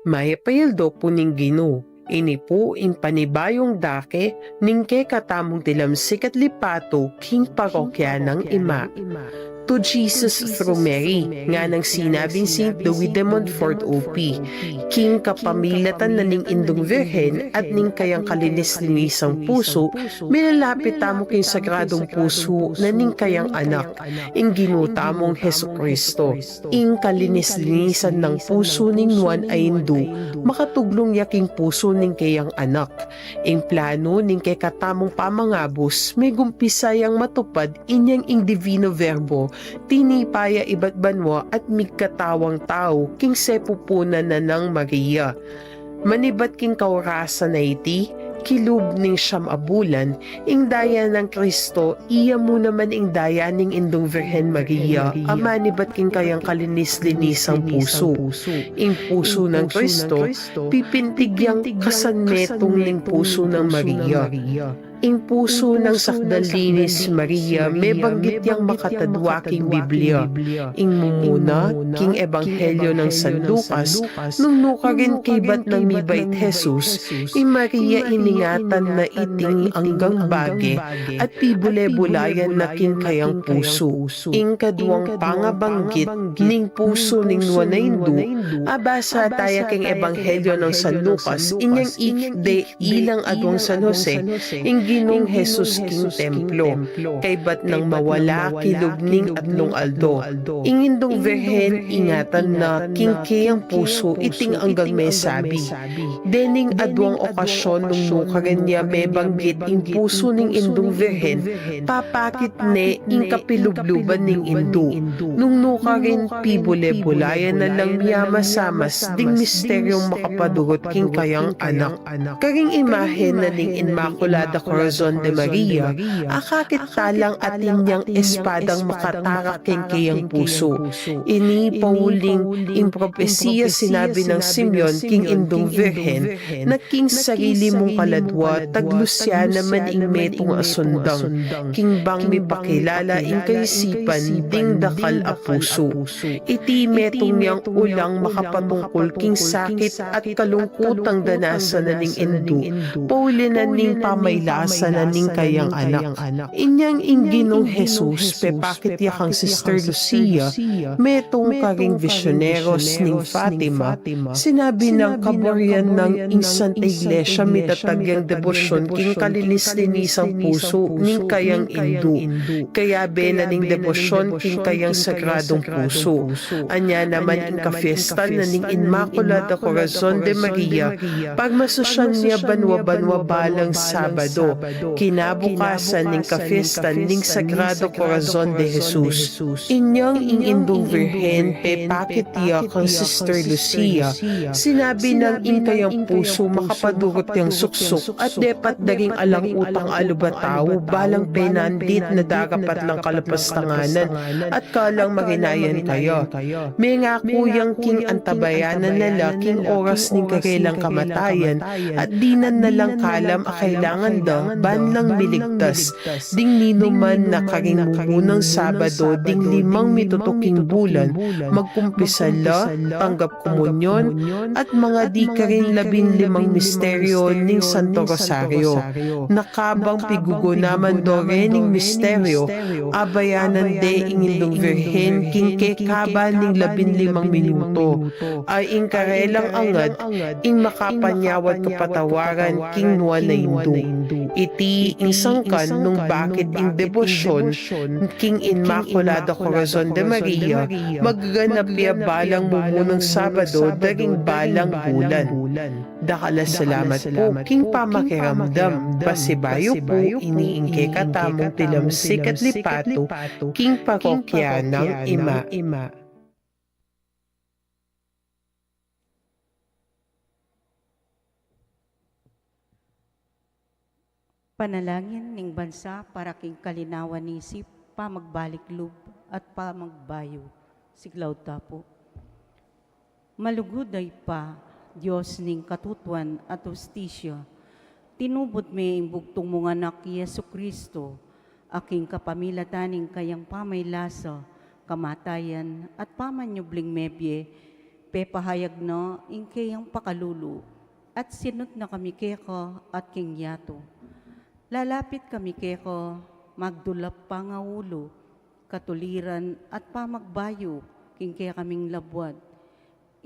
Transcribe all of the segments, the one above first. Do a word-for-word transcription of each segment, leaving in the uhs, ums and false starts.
Mayap a aldo pu ning Ginu. Ini pu ing panibayung dake ning kekatamung tilamsik at lipatu king parokya nang Ima. To Jesus through Mary, nganang sinabing Saint Louis de Montfort, O P. King kapamilatan na ning Indung Virgen at ning kayang kalinis-linisang pusu, milalapit tamu king sagradung pusu na ning kayang Anak, ing Ginu tamung Jesucristo. Ing kalinis-linisan nang pusu ning nuan a Indu, makatuglung ya king pusu ning kayang Anak. Ing planu ning kekatamung pamangabus, megumpisa yang matupad inyang ing Divino Verbo, tinipa ya ibat banua at migkatawang tau king sepupunan na nang Maria. Manibat king kaurasan a iti, kilub ning siam a bulan, ing daya nang Kristo, iya mu naman ing daya ning Indung Virgen Maria, a manibat king kayang kalinis-linisang pusu. Ing pusu nang Kristo, pipintig yang kasanmetung ning pusu nang Maria. Ing pusu nang sakdal linis Maria, mebanggit yang makatadua king Biblia. Ing mumuna, king Ebanghelyo nang San Lucas, nung nukarin kaybat nang mibait Jesus, i Maria iningatan na iting anggang bage, at pibule-bulayan na king kayang pusu. Ing kaduang pangabanggit ning pusu ning nuan a Indu, abasa taya king Ebanghelyo nang San Lucas, inyang ikit de ilang aduang San Jose, ing Ginung Jesus king templo. Kaybat nang mawala kilub ning atlung aldo, ing Indung Virgen ingatan na king kayang pusu iting anggang mesabi. Dening aduang okasyon nung nukarin ya mebanggit ing pusu ning Indung Virgen, papakit ne ing kapilubluban ning Indu. Nung nukarin pibule-bulayan na lang miyamasamas ding misteryung makapadurut king kayang Anak. Karing imahen na ning Inmaculada Corazon de Maria, akakit ta lang atin yang espadang makatarak king kayang pusu. Ini pauling ing propesiya sinabi nang Simeon king Indung Virgen, na king sarili mung kaladua, taglus ya naman ing metung a sundang, king bang mipakilala ing kaisipan ding dakal a pusu. Iti metung yang ulang makapatungkul king sakit at kalungkutang danasan na ning Indu, paulinan ning pamailasa na ning kayang Anak. Inyang ing Ginung Jesus, pepakit ya kang Sister Lucia, metung karing misioneros ning Fatima, sinabi nang kaburian nang ing Santa Iglesia mitatag yang debosyon king kalinis-linisang pusu ning kayang Indu. Kayabe na ning debosyon king kayang sagradung pusu. Anya naman ing kafiestan na ning Inmaculada Corazon de Maria, pagmasusyan ya banua-banua balang Sabado, kinabukasan ning kafiestan ning Sagrado Corazon de Jesus. Inyang ing Indung Virgen, pepakit ya kang Sister Lucia, sinabi nang ing kayang pusu makapadurut yang suksuk at depat da ring alang utang a lub a tau, balang penandit na darapat lang kalapastanganan at kalang marinayan kaya. Mengaku yang king antabayanan na la king oras ning karelang kamatayan, at dinan na lang kalam a kailangan da ban lang miligtas. Ding ninuman na karing mumunang Sabado ding limang mitutuking bulan, magkumpisa la, tanggap komunyon, at mangadi karing labinlimang misteryo ning Santo Rosario. Na kabang pigugunaman do rening misteryo, abayanan de ing Indung Virgen king kekaba ning labinlimang minuto, a ing karelang angad ing makapanyawad kapatawaran king nuan a Indu. Iti ing sangkan nung bakit ing debosyon king Inmaculada Corazon de Maria, magganap ya balang mumunang Sabado da ring balang bulan. Dakal a salamat pu king pamakiramdam. Pasibayu pu, ini ing kekatamung tilamsik at lipatu king parokya nang Ima. Panalangin ning bansa para king kalinawan isip, pamagbalik lub, at pamagbayu. Siglaud ta pu. Malugud a Ibpa, Dios ning katutuan at hustisya, tinubud me ing bugtung mung Anak, i Jesucristo, a king kapamilatan ning kayang pamailasa, kamatayan, at pamanyubling mebie, Pepahayag na ing keyang pakalulu, at sinut na kami keka at king yatu. Lalapit kami keka, magdulap pangaulu, katuliran at pamagbayu king kekaming labuad.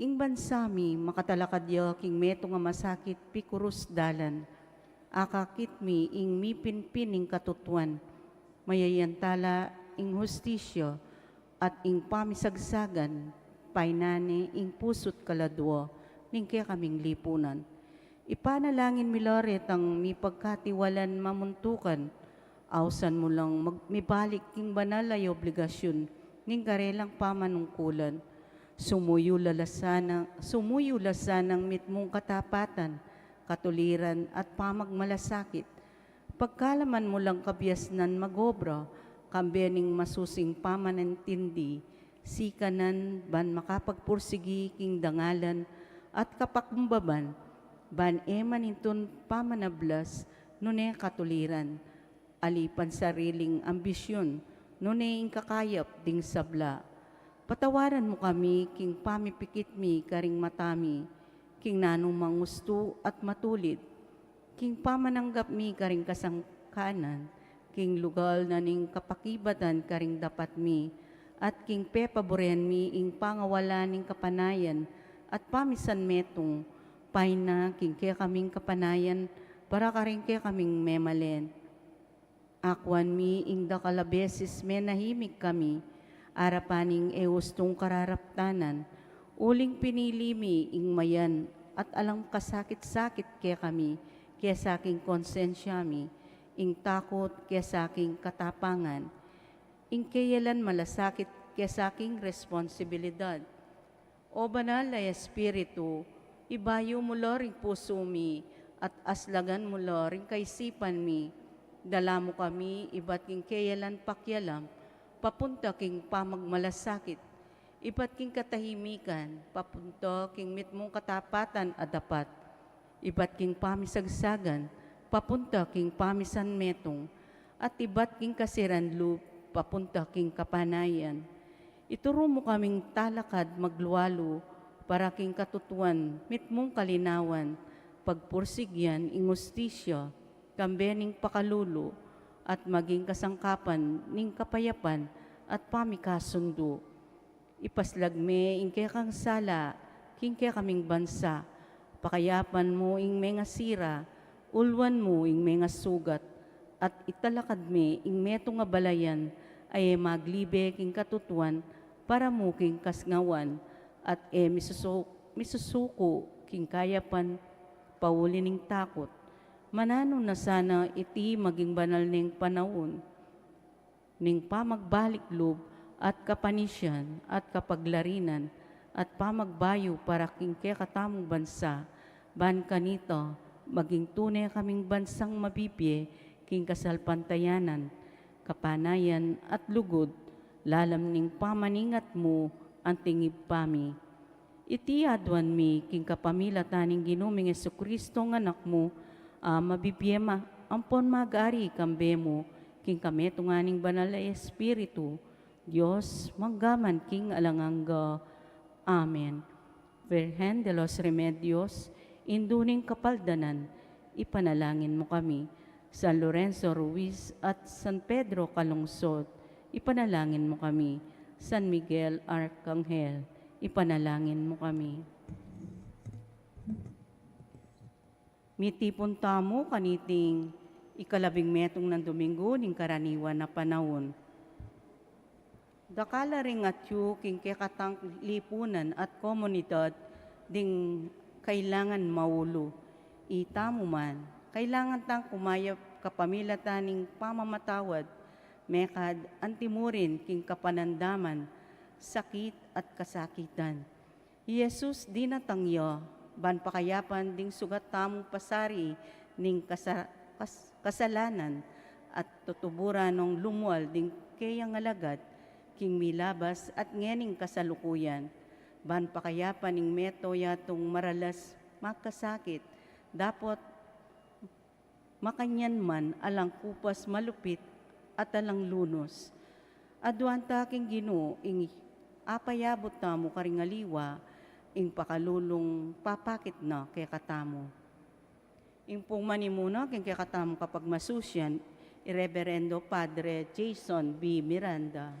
Ing bansa mi makatalakad ya king metung a masakit pikurus dalan. Akakit mi ing mipinpin ning katutuan, mayayantala ing hustisya, at ing pamisagsagan, painan ne ing pusu't kaladua ning kekaming lipunan. Ipanalangin mi la retang mipagkatiwalan mamuntukan, ausan mu lang mag-, mibalik king banal a obligasyun ning karelang pamanungkulan. Sumuyu la sana, sumuyu la sanang mitmung katapatan, katuliran at pamagmalasakit. Pagkalaman mu lang kabiasnan mag-obra, kambe ning masusing pamanintindi, sikanan ban makapagpursigi king dangalan at kapakumbaban, ban e manintun pamanablas, nune katuliran, ali pansariling ambisyun, nune ing kakayap ding sabla. Patawaran mu kami king pamipikit mi karing mata mi, king nanu mang ustu at matulid, king pamananggap mi karing kasangkanan, king lugal na ning kapakibatan karing dapat mi, at king pepaburen mi ing pangawala ning kapanayan at pamisanmetung, paina king kekaming kapanayan para karing kekaming memalen. Akuan mi ing dakal a beses menahimik kami, arapan ning e ustung kararaptanan, uling pinili mi ing mayan at alang kasakit-sakit kekami, kesa king konsensya mi, ing takut kesa king katapangan, ing keyalan malasakit kesa king responsibilidad. O Banal a Espiritu, ibayu mu la ring pusu mi at aslagan mu la ring kaisipan mi. Dala mu kami ibat king keyalan pakialam, papunta king pamagmalasakit, ibat king katahimikan, papunta king mitmung katapatan a dapat, ibat king pamisagsagan, papunta king pamisanmetung, at ibat king kasiran lub, papunta king kapanayan. Ituru mu kaming talakad maglualu para king katutuan, mitmung kalinawan, pagpursigyan ing ustisya, kambe ning pakalulu, at maging kasangkapan ning kapayapan at pamikasundu. Ipaslag me ing kekang sala king kekaming bansa. Pakayapan mu ing mengasira, ulwan mu ing mengasugat, at italakad me ing metung a balayan a e maglibe king katutuan para mu king kasngawan, at e misusu-, misusuku king kayapan pauli ning takut. Mananu na sana iti maging banal neng panaun ning pamagbalik lub at kapanisian at kapaglarinan at pamagbayu para king kekatamung bansa, ban kanita maging tune kaming bansang mabibie king kasalpantayanan, kapanayan at lugud, lalam ning pamaningat mu anting Ibpa mi. Iti aduan mi king kapamilatan ning Ginu ming Jesucristo nga Anak mu, a mabibie ma-, ampon mag-ari kambe mu, king kametungan ning Banal a Espiritu, Dios, mangga man king alang angga. Amen. Virgen de los Remedios, Indu ning Kapaldanan, ipanalangin mu kami. San Lorenzo Ruiz at San Pedro Calungsod, ipanalangin mu kami. San Miguel Arcangel, ipanalangin mu kami. Mitipun tamu kaniting ikalabing metung nang Dominggu ning karaniwan a panaun. Dakal a ring atyu king kekatang lipunan at komunidad ding kailangan maulu. Itamu man, kailangan tang kumayap kapamilatan ning pamamatawad, mekad antimurin king kapanandaman, sakit at kasakitan. I Jesus dinatang ya, ban pakayapan ding sugat tamung pasari ning kasa-, kas-, kasalanan at tutuburan nong lumual ding keyang alagad king milabas at ngening kasalukuyan, ban pakayapan ning meto yatung maralas magkasakit, dapot makanyan man alang kupas malupit at alang lunus. Aduan ta king Ginu ing apayabut tamu karing aliwa, ing pakalulung papakit na kekatamu. Ing pung manimuna king kekatamung kapagmasusian, i Reberendo Padre Jason B. Miranda.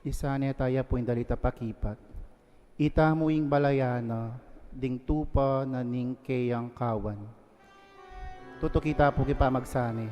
Isa ne taya pu ing dalita pakipat. Ita mu ing balayan na ding tupa na ning keyang kawan. Tutuki ta pu king pamagsane.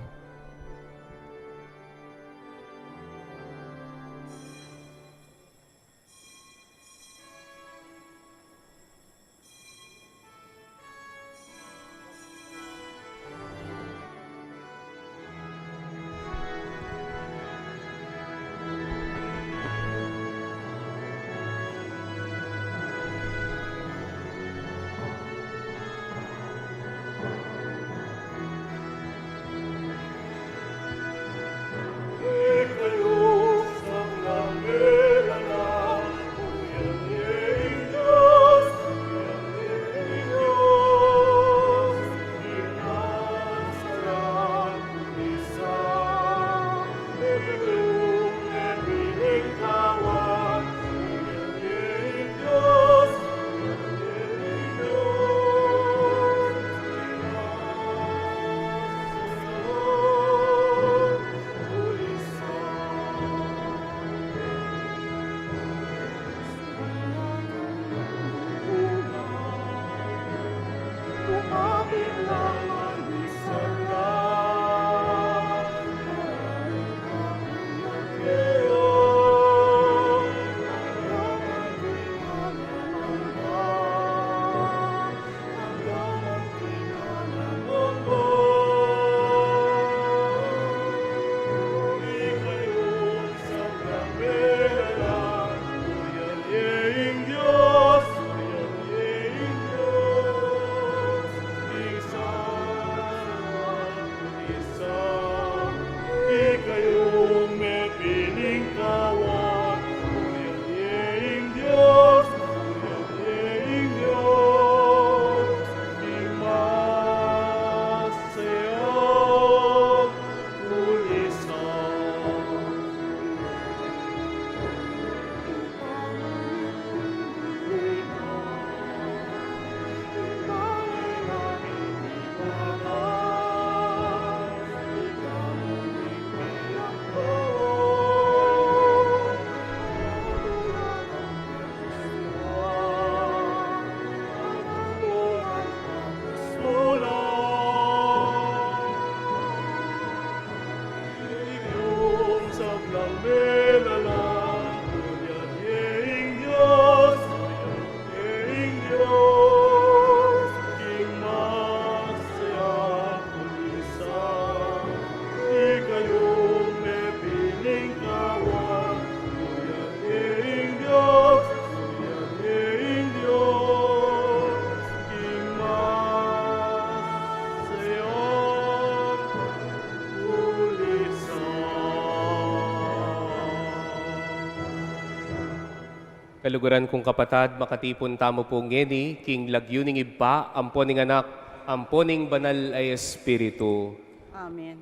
Kaluguran kung kapatad, makatipun tamu pu ngeni king lagyu ning Ibpa, ampo ning Anak, ampo ning Banal a Espiritu. Amen.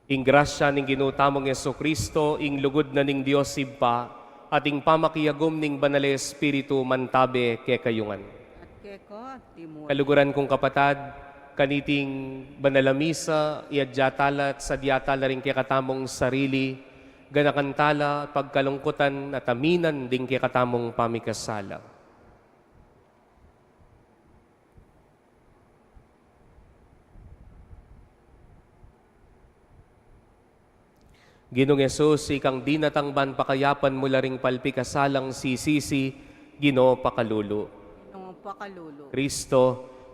Ing grasya ning Ginu tamung Jesucristo, ing lugud na ning Dios Ibpa, at ing pamakiagum ning Banal a Espiritu mantabe kekayu ngan. At keka mu rin. Kaluguran kung kapatad, kaniting banal a misa, iadya tala at sadya tala ring kekatamung sarili, ganakan tala pagkalungkutan at aminan ding kekatamung pamikasala. Ginung Jesus, ikang dinatang ban pakayapan mu la ring palpikasalang sisisi, Ginu pakalulu. Ginu pakalulu. Kristo,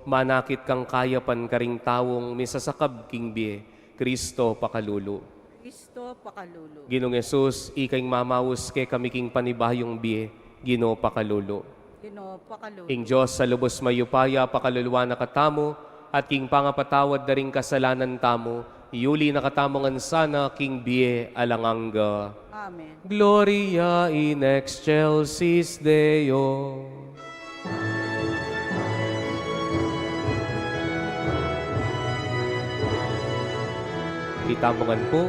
manakit kang kayapan karing taung misasakab king bie, Kristo pakalulu. Kristo pakalulu. Ginung Jesus, ika ing mamaus kekami king panibayung bie, Ginu pakalulu. Ginu pakalulu. Ing Dios a lubus mayupaya pakaluluan na katamu, at king pangapatawad da ring kasalanan tamu, iuli na katamu ngan sana king bie alang angga. Amen. Gloria in excelsis Deo. Itamu ngan pu.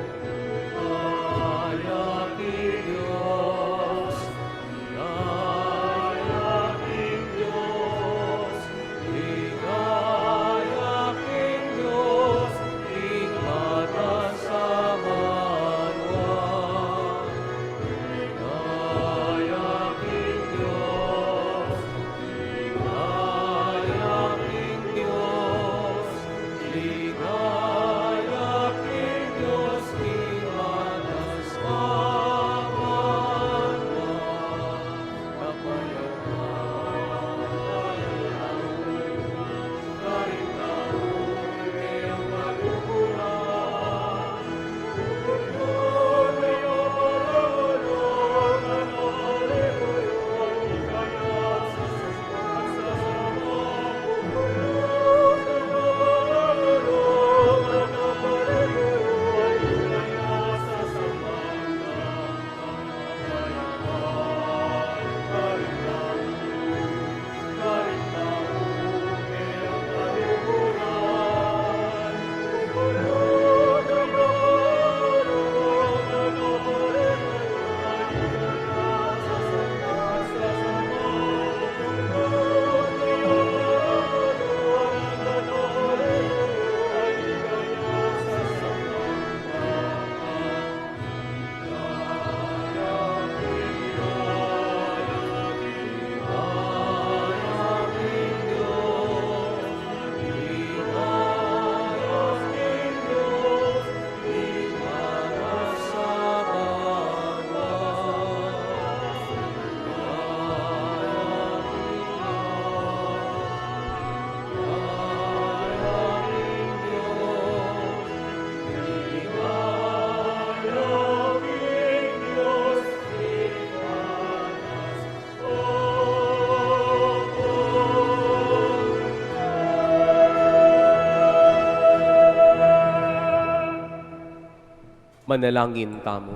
Manalangin tamu.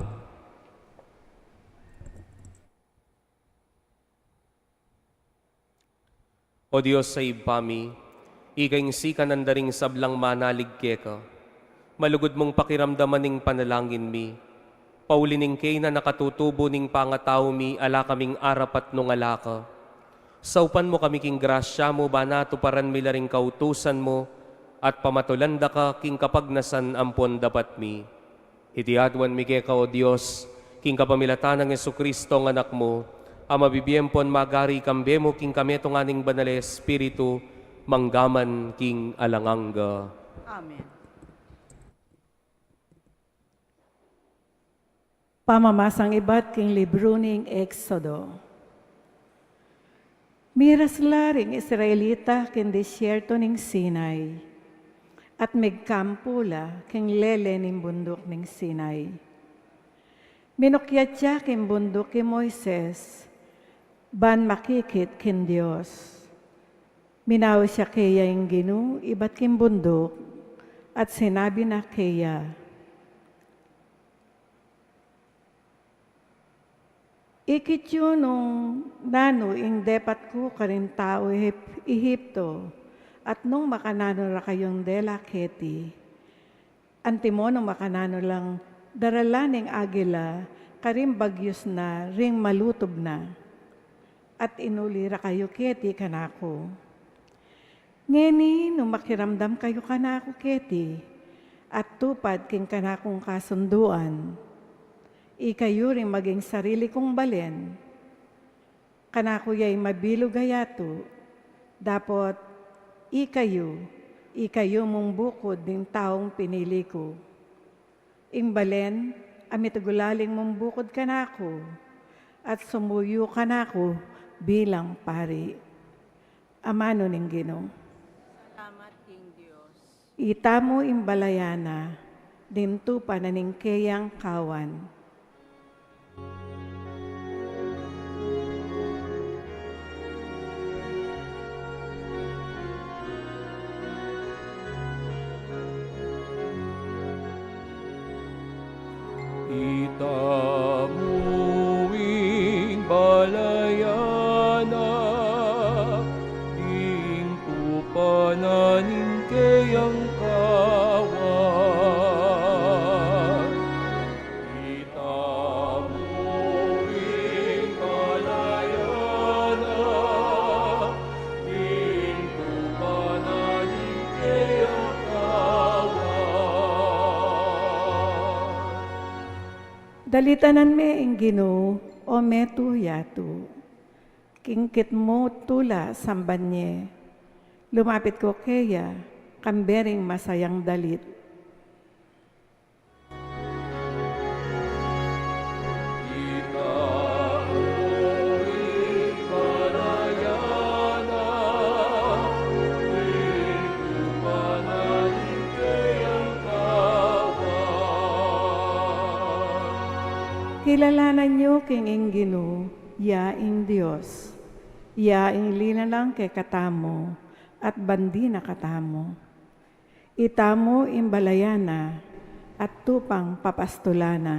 O Dios a Ibpa mi, ika ing sikanan da ring sablang manalig keka. Malugud mung pakiramdaman ing panalangin mi. Pauli ning kena na katutubu ning pangatau mi, ala kaming arapat nung ala ka. Saupan mu kami king grasya mu, bana tuparan mi la ring kautusan mu, at pamatulan da ka king kapagnasan ampon dapat mi. Iti aduan mi keka, O Dios, king kapamilatan nang Jesucristo, a Anak mu, a mabibie ampon magari kambe mu king kametungan ning Banal a Espiritu, mangga man king alang angga. Amen. Pamamasang ibat king libru ning Exodo. Miras la ring Israelita king disyerto ning Sinai, at migkampu la king lele ning bunduk ning Sinai. Minukyat ya king bunduk i Moises, ban makikit king Dios. Minaus ya keya ing Ginu ibat king bunduk, at sinabi na keya, Ikit yu nung nanu ing depat ku karing tau Ehip-, Ehipto, at nung makananu ra kayung dela keti. Antimo nung makananu lang daralan ning agila karing bagyus na ring malutub na, at inuli ra kayu keti kanaku. Ngeni nung makiramdam kayu kanaku keti, at tupad king kanakung kasunduan, ikayu ring maging sarili kung balen. Kanaku ya ing mabilug a yatu, dapot ikayu, ikayu mung bukud ning taung pinili ku. Ing balen a mitugulaling mung bukud kanaku, at sumuyu kanaku bilang pari. Amanu ning Ginu. Salamat king Dios. Itamu ing balayan na, ding tupa na ning keyang kawan. Itamu ing balayan na, ding tupa na ning keyang kawan. Itamu ing balayan na, ding tupa na ning keyang kawan. Dalitanan me ing Ginu, o metung yatu. King ikit mu tula samban ye, lumapit ku keya, kambe ring masayang dalit. Kilalanan yu king ing Ginu, ya ing Dios, ya ing linalang kekatamu, at bandi na katamu. Itamu ing balayan na, at tupang papastulan na.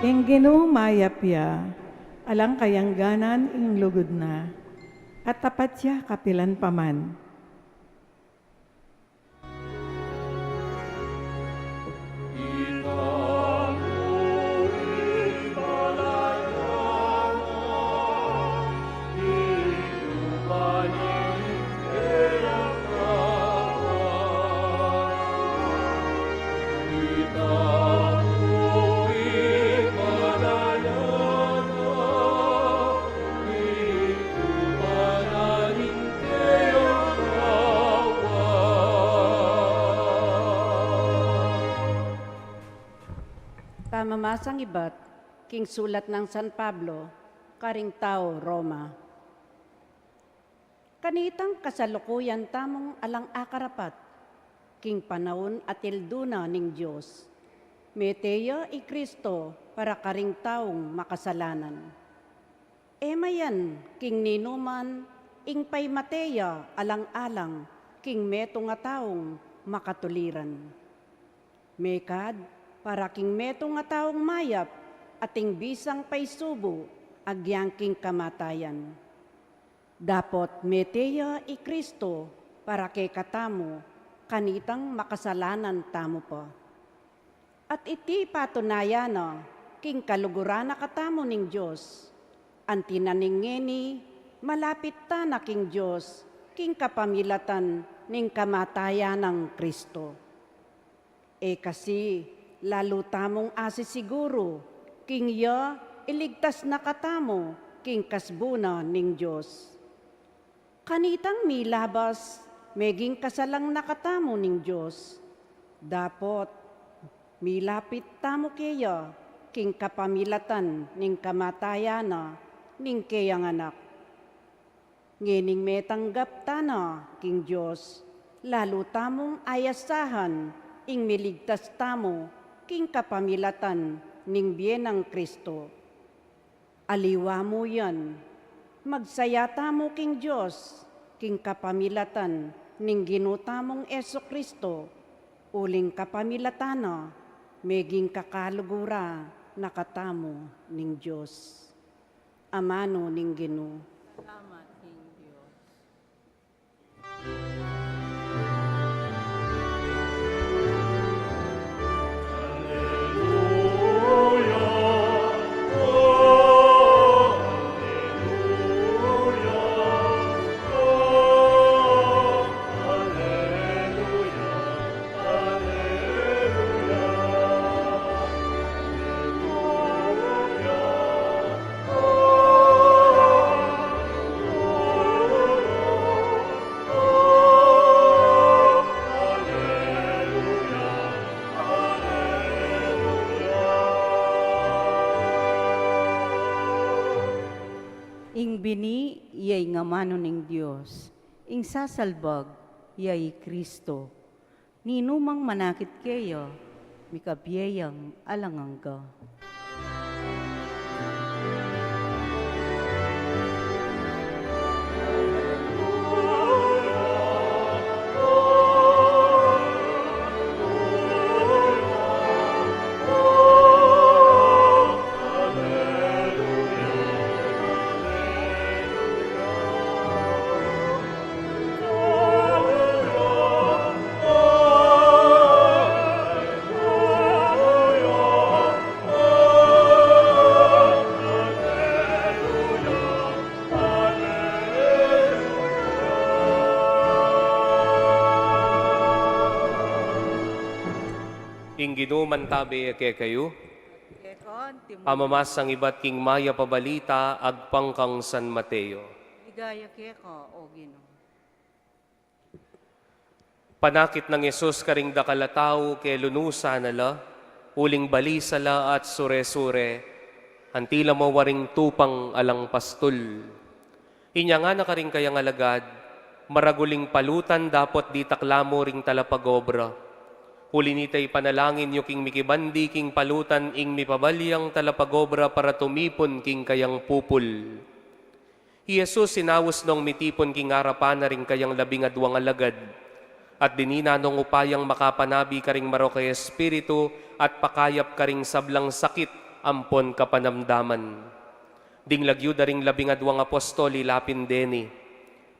Ing Ginu mayap ya, alang kayangganan ing lugud na, at tapat ya kapilan pa man. Pamamasang ibat king sulat nang San Pablo karing tau Roma. Kanitang kasalukuyan tamung alang akarapat, king panaun a tildu na ning Dios, mete ya i Kristo para karing taung makasalanan. E mayan king ninuman ing paimate ya alang-alang king metung a taung makatuliran. Mekad para king metung a taung mayap ating bisang paisubu agyang king kamatayan. Dapot mete ya i Kristo para kekatamu, kanitang makasalanan tamu pa. At iti patunayan na, king kaluguran na katamu ning Dios, anti na ning ngeni, malapit tana king Dios, king kapamilatan ning kamatayan nang Kristo. E kasi, lalu tamung asisiguru, king ya iligtas na katamu, king kasbu na ning Dios. Kanitang milabas, meging kasalang na katamu ning Dios. Dapot, milapit tamu keya, king kapamilatan ning kamatayan na, ning keyang Anak. Ngening metanggap tana, king Dios, lalu tamung ayasahan, ing miligtas tamu, king kapamilatan ning bie nang Kristo. Aliwa mu yan, magsaya tamu king Dios, king kapamilatan ning Ginu tamung Jesu-Kristo, uling kapamilatan na, meging kakaluguran na katamu ning Dios. Amanu ning Ginu. Salamat king Dios. Ing bini ya ing amanu ning Dios, ing sasalbag ya i Kristo. Ninumang manakit keya, mikabie yang alang angga. Ing Ginu mantabe ya kekayu. Keka antimu. Pamamasang ibat king mayap a balita agpang kang San Mateo. Ligaya keka, o Ginu. Panakit nang Jesus karing dakal a tau, kelunusan na la, uling balisa la at sure-sure, anti la mawaring tupang alang pastul. Inya ngana karing kayang alagad, maragul ing palutan dapot ditak la mu ring talapagobra. Uli na nita ipanalangin yu king mikibandi king palutan ing mipabalyang talapagobra para tumipun king kayang pupul. I Jesus inaus nong mitipun king arapan na ring kayang labingadwang alagad, at dinina nong upayang makapanabi karing marok a espiritu at pakayap karing sablang sakit ampon kapanamdaman. Ding lagyu da ring labingadwang apostol ila pin deni.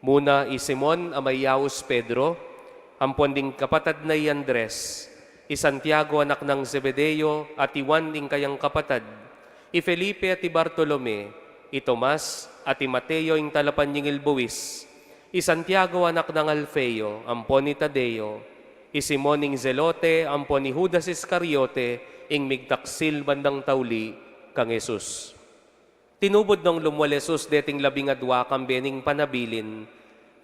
Muna i Simon a mayaus Pedro, ampon ding kapatad na i Andres, i Santiago anak nang Zebedeo at i Juan ing kayang kapatad, i Felipe at i Bartolome, i Tomas at i Mateo ing talapanyingil buis, i Santiago anak nang Alfeo ampon i Tadeo, i Simon ing Zelote ampon i Judas Iscariote ing migtaksil bandang tauli kang Jesus. Tinubud nong lumwal Jesus deting labingadwa kambe ning panabilin,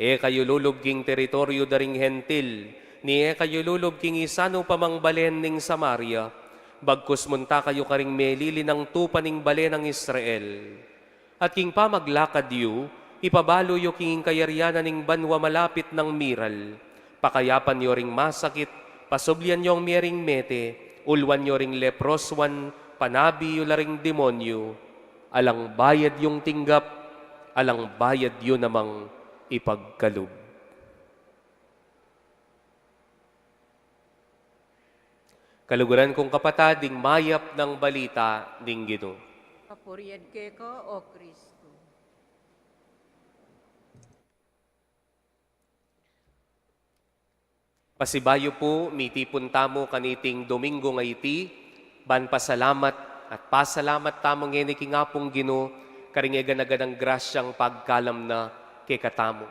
e kayu lulub king teritoryu da ring Hentil, ni e kayu lulub king isanu pa mang balen ning Samaria, bagkus munta kayu karing melili nang tupa ning bale nang Israel. At king pamaglakad yu, ipabalu yu king kayarian na ning banua malapit nang miral. Pakayapan yu ring masakit, pasublian yung mie ring mete, ulwan yu ring leproswan, panabi yu la ring demonyu, alang bayad yung tinggap, alang bayad yu namang ipagkalub. Kaluguran kung kapatad, ing mayap nang balita ning Ginu. Kapurian keka, O Kristo. Pasibayu pu, mitipun tamu kaniting Domingo a iti, ban pasalamat at pasalamat tamu ngeni king Apung Ginu, karing e gana-ganang grasyang pagkalam na kekatamu.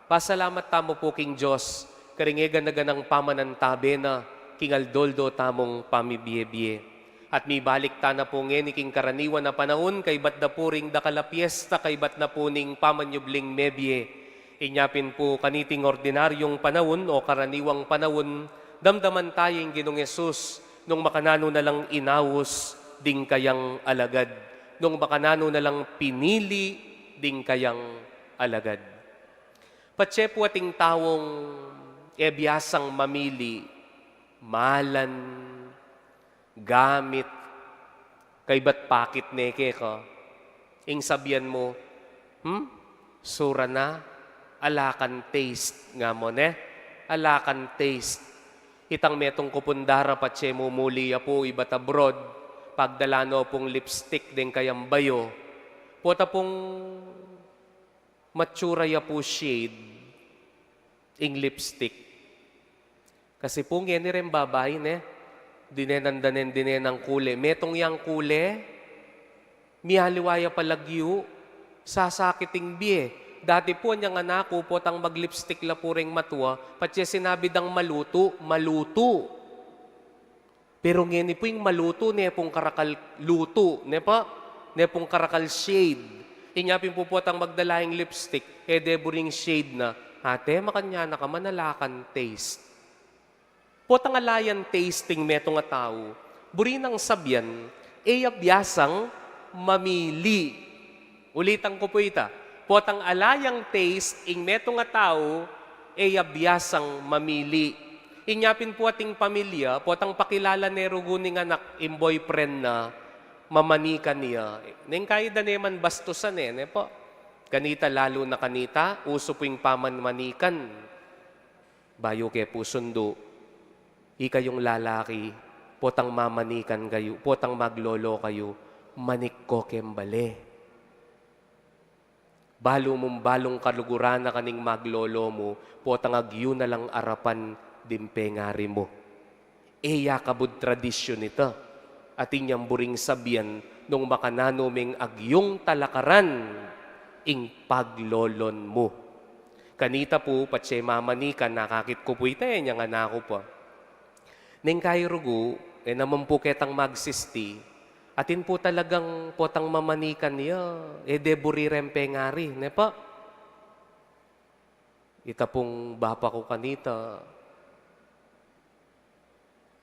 Pasalamat tamu pu king Dios, karing e gana-ganang pamanantabe na king aldo-aldo tamung pamibie-bie. At mibalik tana pu ngeni king karaniwan a panaun, kaybat da pu ring dakal a piesta, kaybat na pu ning pamanyubling mebie. Inya pin pu kaniting ordinaryung panaun o karaniwang panaun, damdaman taya ing Ginung Jesus nung makananu na lang inaus ding kayang alagad, nung makananu na lang pinili ding kayang alagad. Patse pu ating taung e biasang mamili, malan, Gamit. Kaybat pakit ne keka. Ing sabian mu, "Hmm? Sura na? Ala kang taste," nga mu ne. "Ala kang taste." Itang metung ku pung dara patse mumuli ya pu ibat abroad, pagdala no pung lipstick deng kayang bayu. Pota pung matsura ya pu shade ing lipstick. Kasi pu ngeni reng babai ne, dinenan da nen, dinenan kule. Metung yang kule, mialiwa ya palagyu, sasakit ing bie. Dati pu anyang anak ku, potang mag-lipstick la pu reng matua, patse sinabi dang malutu, malutu. Pero ngeni pu ing malutu, ne pung karakal lutu, ne pa? Ne pung karakal shade. Inya pin pu potang magdala ing lipstick, e de buring shade na. Ate, makanyan na ka man, ala kang taste. Potang ala yang taste ing metung a tau, buri nang sabian, e ya biasang mamili. Ulitan ku pu ita, potang ala yang taste ing metung a tau, e ya biasang mamili. Inya pin pu ating pamilya, potang pakilala ne rugu ning anak ing boyfriend na, mamanikan ya. Neng kayi da ne man bastusan e, ne pu? Kanita, lalu na kanita, usu pu ing pamanmanikan. Bayu ke pu sundu, ikayung lalaki, potang mamanikan kayu, potang maglolo kayu, manik ko keng bale. Balu mung balung kaluguran na kaning maglolo mu, potang agyu na lang arapan ding pengari mu. E ya kabud tradisyun ita. Atin yang buring sabian nung makananu meng agyung talakaran ing paglolon mu. Kanita pu, patse mamanikan, nakakit ku pu ita, e, nyang anak ku pa. Neng kayi rugu, e naman pu ketang magsisti, atin pu talagang potang mamanikan ya, e de buri reng pengari, ne pa? Ita pung bapa ku kanita,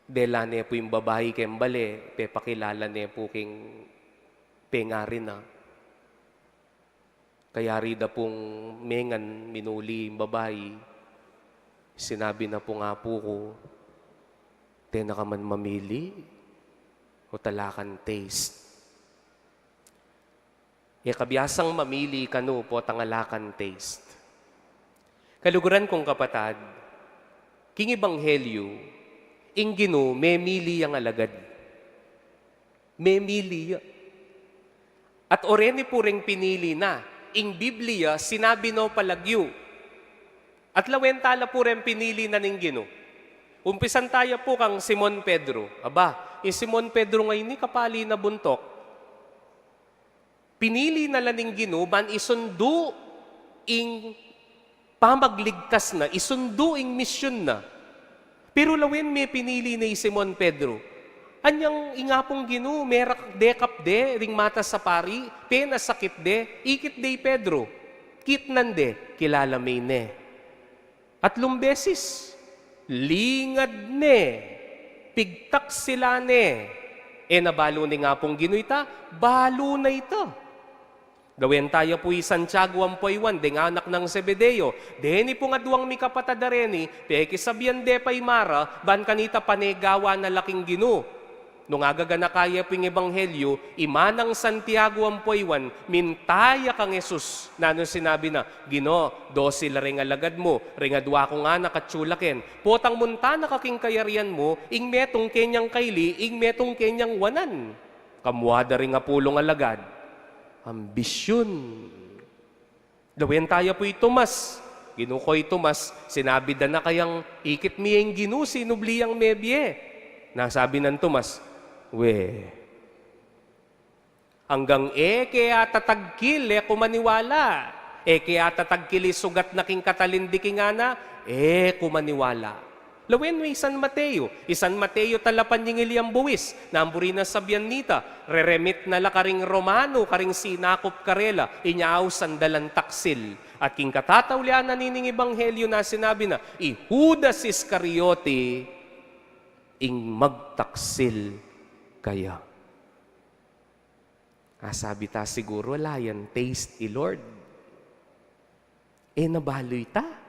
dela ne pu ing babai keng bale, pepakilala ne pu keng pengari na. Kayari da pung mengan, minuli ing babai. Sinabi na pung apu ku, "Te na ka man mamili, o ala kang taste." E ka biasang mamili kanu potang ala kang taste. Kaluguran kung kapatad, king ebanghelyu, ing Ginu memili yang alagad. Memili ya. At oreni pu reng pinili na, ing Biblia sinabi no palagyu. At lawen tala pu reng pinili na ning Ginu. Umpisan taya pu kang Simon Pedro. Aba, i Simon Pedro ngeni, kapali na buntuk. Pinili na la ning Ginu ban isundu ing pamagligtas na, isundu ing misyun na. Pero lawen me pinili ne i Simon Pedro. Anyang ing Apung Ginu, merakde kapde ring matas a pari, penasakit de, ikit de i Pedro. Kitnan de, kilala me ne. Atlung beses, lingad ne, pigtaksilan ne. E na balu ning Apung Ginu ita? Balu na ita. Lawen taya pu i Santiago ampo i Juan, deng anak nang Zebedeo. Deni pung aduang mikapatad a reni, pekisabian de pa i mara, ban kanita panegawan na la king Ginu. Nung agaganaka ya pu ing ebanghelyu, i manang Santiago ampo i Juan, minta ya kang Jesus. Nanu sinabi na? "Ginu, dose la reng alagad mu, reng adua kung anak atyu la ken. Potang munta na ka king kayarian mu, ing metung kenyang kaili, ing metung kenyang wanan." Kamua da ring apulung alagad. Ambisyun. Lawen taya pu i Tomas. Ginu ko, i Tomas, sinabi da na kayang, "Ikit mi ing Ginu, sinubli yang mebie." Na sabi nang Tomas, "We, anggang e ke atatagkil, e ku maniwala. E ke atatagkil i sugat na king katalindiki ngana, e ku maniwala." Lawen me i San Mateo. I San Mateo tala panyingil yang buis, nang buri nang sabian nita, reremit na la karing Romano, karing sinakup karela, inya ausan da lang taksil. At king katataulian na nining ebanghelyu na sinabi na, i Judas Iscariote ing magtaksil kaya. Asabi ta siguru, ala yang taste i Lord. E na balu ita.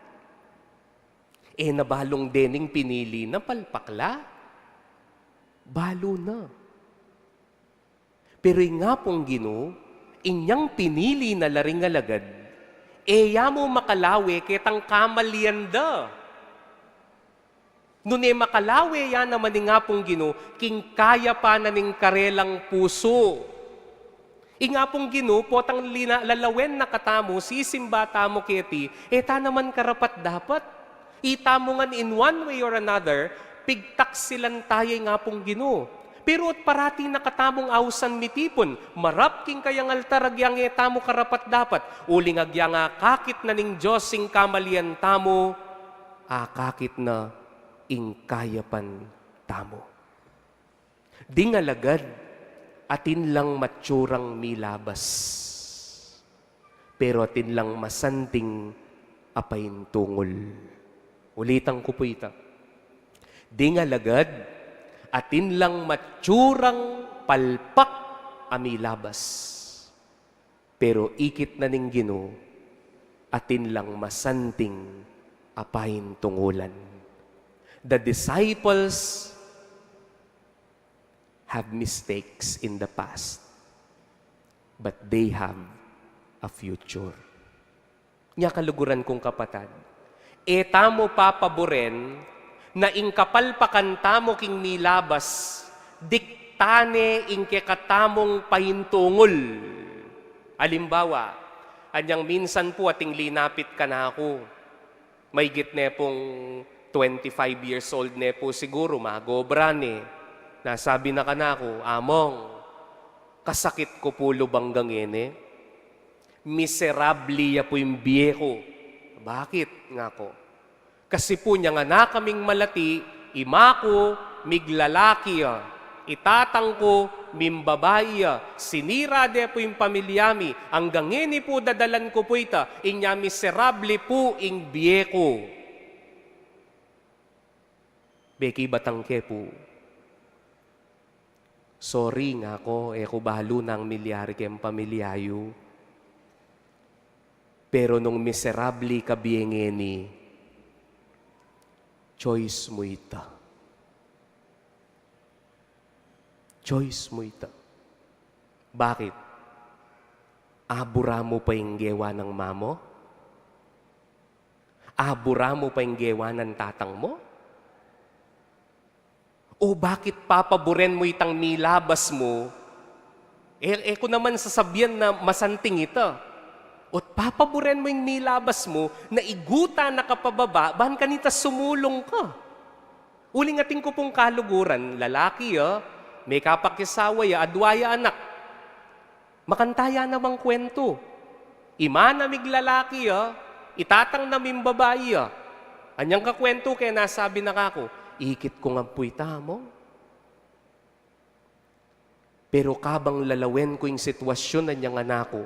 E na balung dening pinili na palpak la. Balu na. Pero ing Apung Ginu, inyang pinili na la ring alagad, e ya mu makalawe ketang kamalian da. Nune makalawe ya naman ing Apung Ginu, king kayapan na ning karelang pusu. Ing Apung Ginu, potang lina-, lalawen na katamu, sisimba tamu keti, e ta naman karapat-dapat. Itamu ngan in one way or another, pigtaksilan taya ing Apung Ginu. Pero at parati na katamung ausan mitipun, marap king kayang altar agyang e tamu karapat-dapat, uling agyang akakit na ning Dios ing kamalian tamu, akakit na ing kayapan tamu. Ding alagad, atin lang matsurang milabas. Pero atin lang masanting a paintungul. Ulitan ku pu ita. Ding alagad, atin lang matsurang palpak a milabas. Pero ikit na ning Ginu, atin lang masanting a paintungulan. The disciples have mistakes in the past, but they have a future. Nya kaluguran kung kapatad, e tamu papaburen na ing kapalpakan tamu king milabas, dikta ne ing kekatamung paintungul. Alimbawa, anyang minsan pu ating linapit kanaku, maigit ne pung twenty-five years old ne pu siguru, magobra ne. Nasabi na kanaku, "Among, kasakit ku pu lub anggang ngeni. Miserable ya pu ing bie ku." "Bakit?" ngaku. "Kasi pu, nyang anak kaming malati, ima ku, miglalaki ya. I tatang ku, mimbabai ya. Sinira de pu ing pamilya mi. Anggang ngeni pu dadalan ku pu ita, inya miserable pu ing bie ku." Beki batang ke pu. "Sorry," ngaku, "e ku balu nang milyari keng pamilya yu. Pero nung miserable ka bie ngeni, choice mu ita. Choice mu ita." Bakit? Abura mu pa ing gewa nang mama mu? Abura mu pa ing gewa nang tatang mu? O bakit papaburen mu itang milabas mu? E, e ku naman sasabian na masanting ita. O't papaburen mu ing milabas mu na igutan na ka pababa, ban kanita sumulung ka. Uling atin ku pung kaluguran, lalaki ya, mekapakisawa ya, adwa ya anak. Makanta ya namang kwentu. Ima na miglalaki ya, i tatang na mimbabai ya. Anyang kakwentu ke, nasabi na kaku, "Ikit ku ngan pu ita, Among. Pero kabang lalawen ku ing sitwasyun anyang anak ku,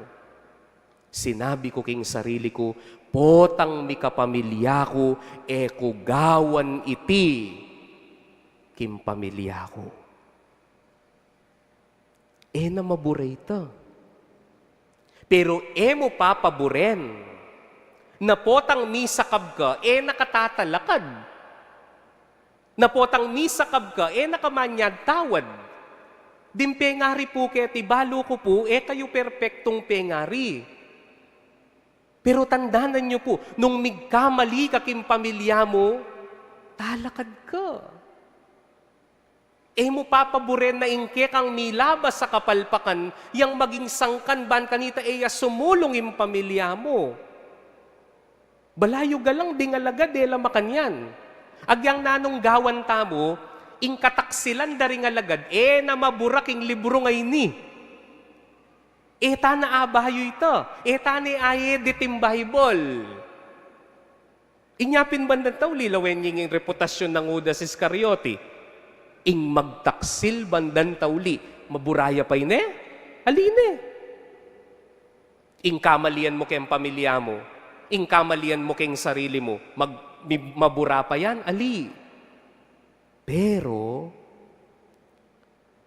sinabi ku king sarili ku, 'Potang mikapamilya ku, e ku gawan iti king pamilya ku.'" E na mabura ita. Pero e mu papaburen na potang misakab ka, e na ka tatalakad. Na potang misakab ka, e na ka manyadtawad. Ding pengari pu keti, balu ku pu, e kayu perpektung pengari. Pero tandanan yu pu, nung migkamali ka king pamilya mu, talakad ka. E mu papaburen na ing kekang milabas a kapalpakan yang maging sangkan ban kanita e ya sumulung ing pamilya mu. Balayu galang ding alagad e la makanyan. Agyang nanung gawan tamu, ing kataksilan da ring alagad, e na mabura king libru ngeni. E ta na abayu ita, e ta ne a-edit ing Bible. Inya pin bandang tauli, lawen ye ing reputasyun nang Judas Iscariote. Ing magtaksil bandang tauli, mabura ya pa ine? Ali ne? Ing kamalian mu keng pamilya mu, ing kamalian mu keng sarili mu, mag-, mi-, mabura pa yan? Ali. Pero,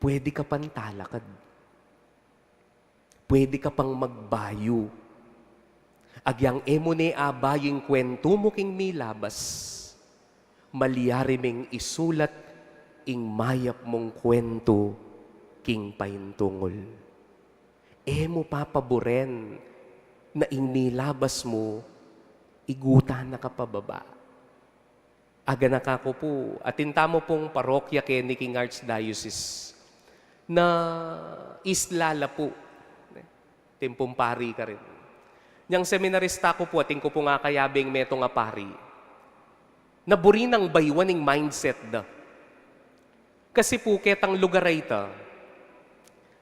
pwede ka pang talakad. Pwede ka pang magbayu. Agyang e mu ne abayu ing kwentu mu king milabas, malyari meng isulat ing mayap mung kuwentu king paintungul. E mu papaburen na ing nilabas mu, igutan na ka pababa. Aganaka ku pu, atin tamu pung parokya keni king Archdiocese na isla la pu. Atin pung pari karin. Nyang seminarista ku pu, atin ku pung akayabing metung a pari. Na buri nang baywan ing mindset da. Kasi pu, ketang lugar a ita,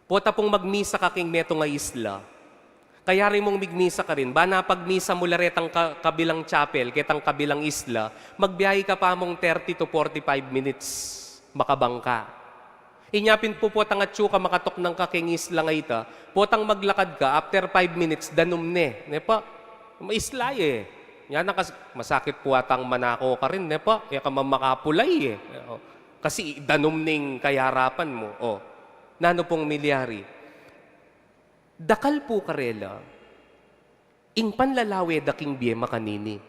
pota pung magmisa ka king metung a isla, kayari mung migmisa karin, bana pagmisa mu la retang ka-, kabilang chapel, ketang kabilang isla, magbiyahe ka pa mung thirty to forty-five minutes, makabangka. Inya pin pu, potang atyu ka, makatuknang ka king isla a ita, potang maglakad ka, after five minutes, danum ne, ne pa? Maisla ye. Nya na kas-, masakit pu atang manako karin, ne pa? E ka man makapulay ye. O. Kasi danum ning kayarapan mu. O, nanu pung milyari? Dakal pu karela ing panlalawe da king bie makanini.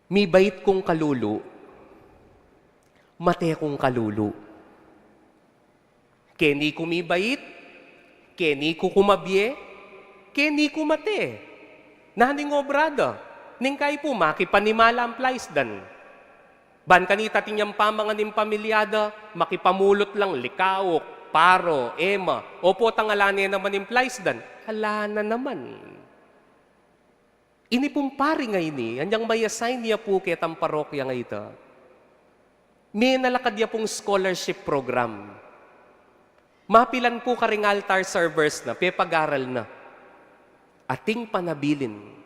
Mibait kung kalulu, mate kung kalulu. Keni ku mibait, keni ku kumabie, keni ku mate. Nanu ing obra da? Neng kayi pu, makipanimala ampong palaisdan. Ban kanita, atin yang pamangan ning pamilya da, makipamulut lang, likauk, paro, ema, o potang ala ne naman ing palaisdan. Ala na naman. Ini pung pari ngeni, anyang mai-assign ya pu ketang parokya a ita, menalakad ya pung scholarship program. Mapilan pu karing altar servers na, pepag-aral na. Ating panabilin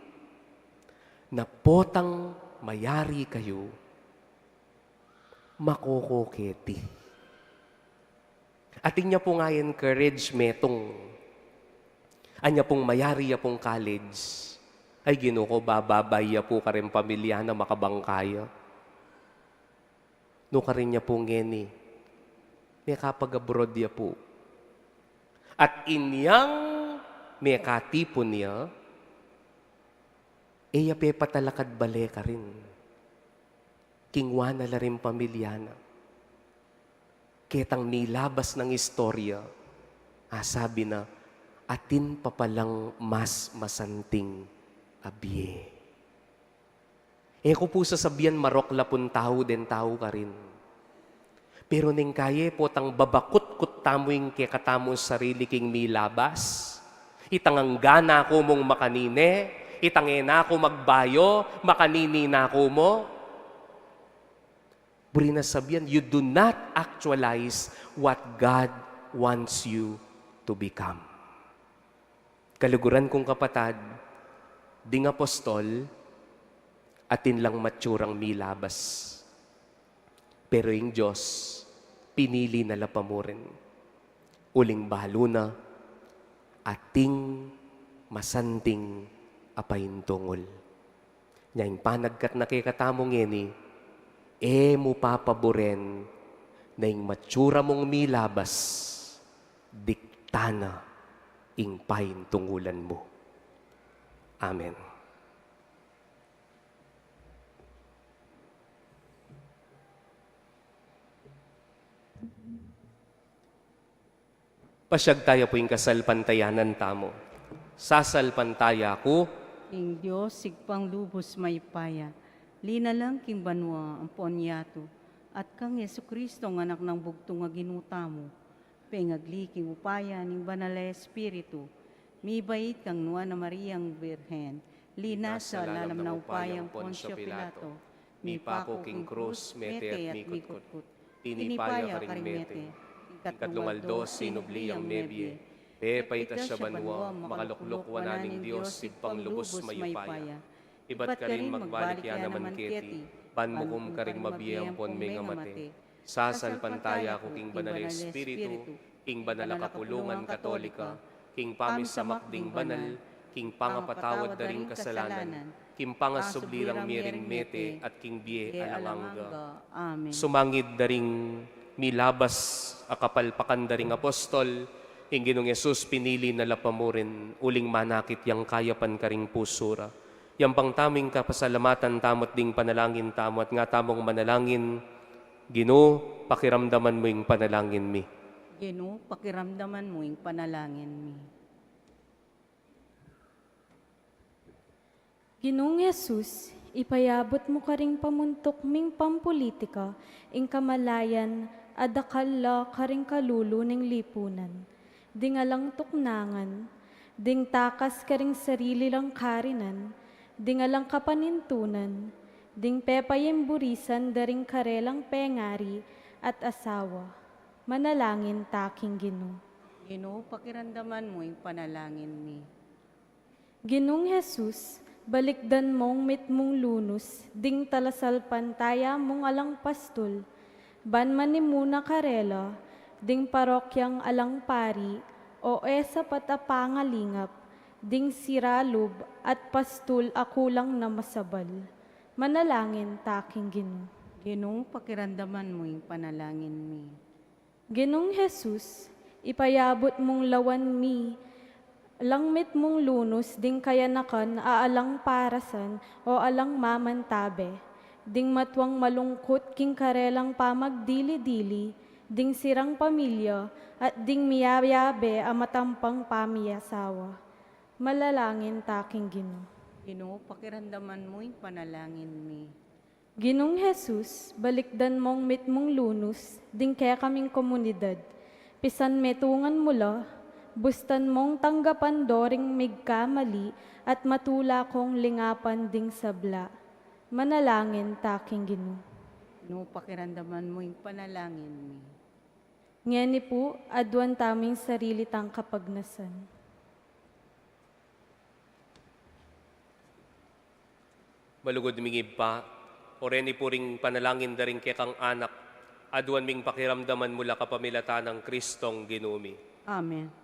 na potang mayari kayu, makokoketi. Atin ya pung a-encourage metung. Anya pung mayari ya pung college. Ay, Ginu ku, bababay ya pu karing pamilya na, makabangka ya. Nukarin ya pu ngeni, mekapag-abroad ya pu. At inyang mekatipun ya, e ya pepatalakad bale karin. Kingwa na la ring pamilya na. Ketang milabas nang istorya, a sabi na, atin pa palang mas masanting a bie. E ku pu sasabian marok la pung tau deng tau karin. Pero neng kayi, potang babakutkut tamu ing kekatamung sarili king milabas. Itang angga na ku mung makanini, itang e na ku magbayu, makanini na ku mu. Buri na sabian, you do not actualize what God wants you to become. Kaluguran kung kapatad, ding apostol, atin lang matsurang milabas. Pero ing Dios, pinili na la pa mu rin. Uling balu na, ating masanting a paintungul. Nya ing panagkat na kekatamu ngeni, e mu papaburen na ing matsura mung milabas, dikta na ing paintungulan mu. Amen. Pasiag taya pu ing kasalpantayanan tamu. Sasalpantaya ku ing Dios, Ibpang lubus mayupaya, linalang king banua ampon yatu, at kang Jesucristo, a Anak nang bugtung a Ginu tamu, pengagli king upaya ning Banal a Espiritu, mibait kang Nuan a Mariang Birhen, linasa lalam ning upaya nang Poncio Pilato, mipaku king krus, mete at mikutkut. Tinipa ya karing mete. Ing katlung aldo sinubli yang mebie. Pepaitas ya banua, makalukluk wanan ning Dios Ibpang lubus mayupaya. Ibat karin magbalik ya naman keti, ban mukum karing mabie ampon mengamate. Sasalpantaya ku king Banal a Espiritu, king banal a kapulungan Katolika, king pamisamak ding banal, king pangapatawad da ring kasalanan, king pangasubli rang mie ring mete, at king bie alang angga. Amen. Sumangid da ring milabas a kapalpakan da ring apostol, ing Ginung Jesus pinili na la pa mu rin, uling manakit yang kayapan karing pusu ra. Yampang tamu ing kapasalamatan tamu at ding panalangin tamu, at nga tamung manalangin, Ginu, pakiramdaman mu ing panalangin mi. Ginu, pakiramdaman mu ing panalangin mi. Ginung Jesus, ipayabut mu karing pamuntuk ming pampulitika ing kamalayan a dakal la karing kalulu ning lipunan. Ding alang tuknangan, ding takas karing sarili lang karinan, ding alang kapanintunan, ding pepayimburisan da ring karelang pengari at asawa. Manalangin ta king Ginu. Ginu, pakiramdaman mu ing panalangin mi. Ginung Jesus, balikdan mung mitmung lunus ding talasalpantaya mung alang pastul, ban manimuna karela ding parokyang alang pari o e sapat a pangalingap ding sira lub at pastul a kulang na masabal. Manalangin ta king Ginu. Ginu, pakiramdaman mu ing panalangin mi. Ginung Jesus, ipayabut mung lawan mi lang mitmung lunus ding kayanakan a alang parasan o alang mamantabe, ding matuang malungkut king karelang pamagdili-dili, ding sirang pamilya, at ding miyayabe a matampang pamiyasawa. Manalangin ta king Ginu. Ginu, pakiramdaman mu ing panalangin mi. Ginung Jesus, balikdan mung mitmung lunus ding kekaming komunidad. Pisan metungan mu la, bustan mung tanggapan do ring migkamali at matula kung lingapan ding sabla. Manalangin ta king Ginu. Ginu, pakiramdaman mu ing panalangin mi. Ngeni pu, aduan tamu ing sarili tang kapagnasan. Malugud ming Ibpa, o reni pu ring panalangin da ring kekang anak, aduan ming pakiramdaman mu la kapamilatan nang Kristong Ginu mi. Amen.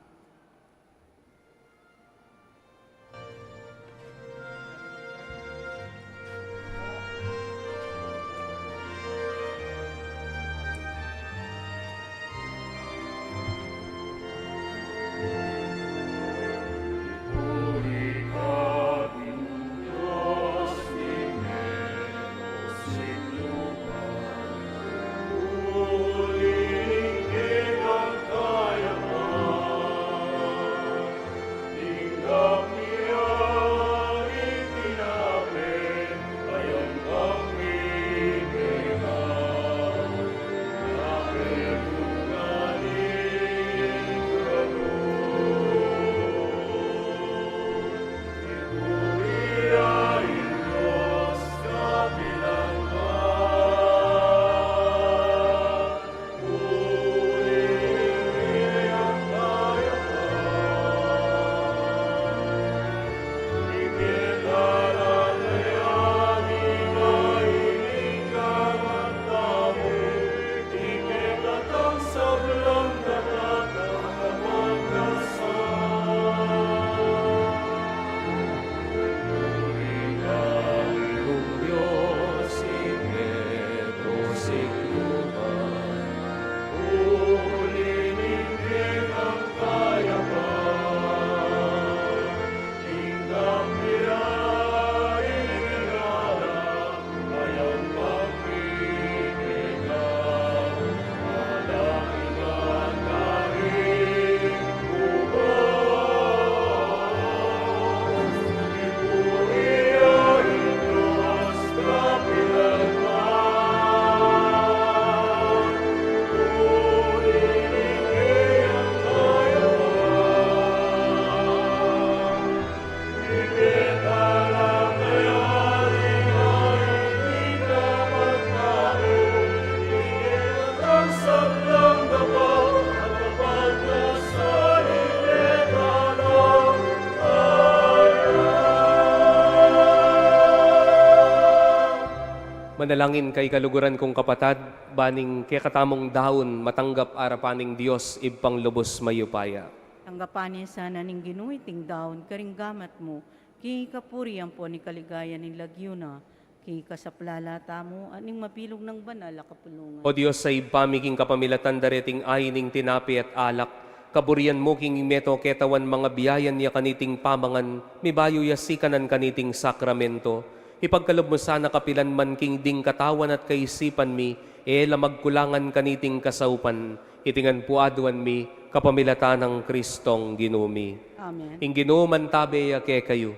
Manalangin kayu kaluguran kung kapatad, ban ing kekatamung daun matanggap arapan ning Dios Ibpang lubus mayupaya. Tanggapan na sana ning Ginu iting daun karing gamat mu, king kapurian ampon king kaligayan ning lagyu na, king kasaplalan tamu at ning mabilug nang banal a kapulungan. O Dios a Ibpa mi, king kapamilatan da reting ain ning tinape at alak, kaburian mu king meto ketawan mangabiayan ya kaniting pamangan, mibayu ya sikanan kaniting sakramento, Ipagkalub mu sana kapilan man king ding katawan at kaisipan mi, e la magkulangan kaniting kasaupan, iti ngan pu aduan mi, kapamilatan nang Kristong Ginu mi. Amen. Ing Ginu mantabe ya kekayu.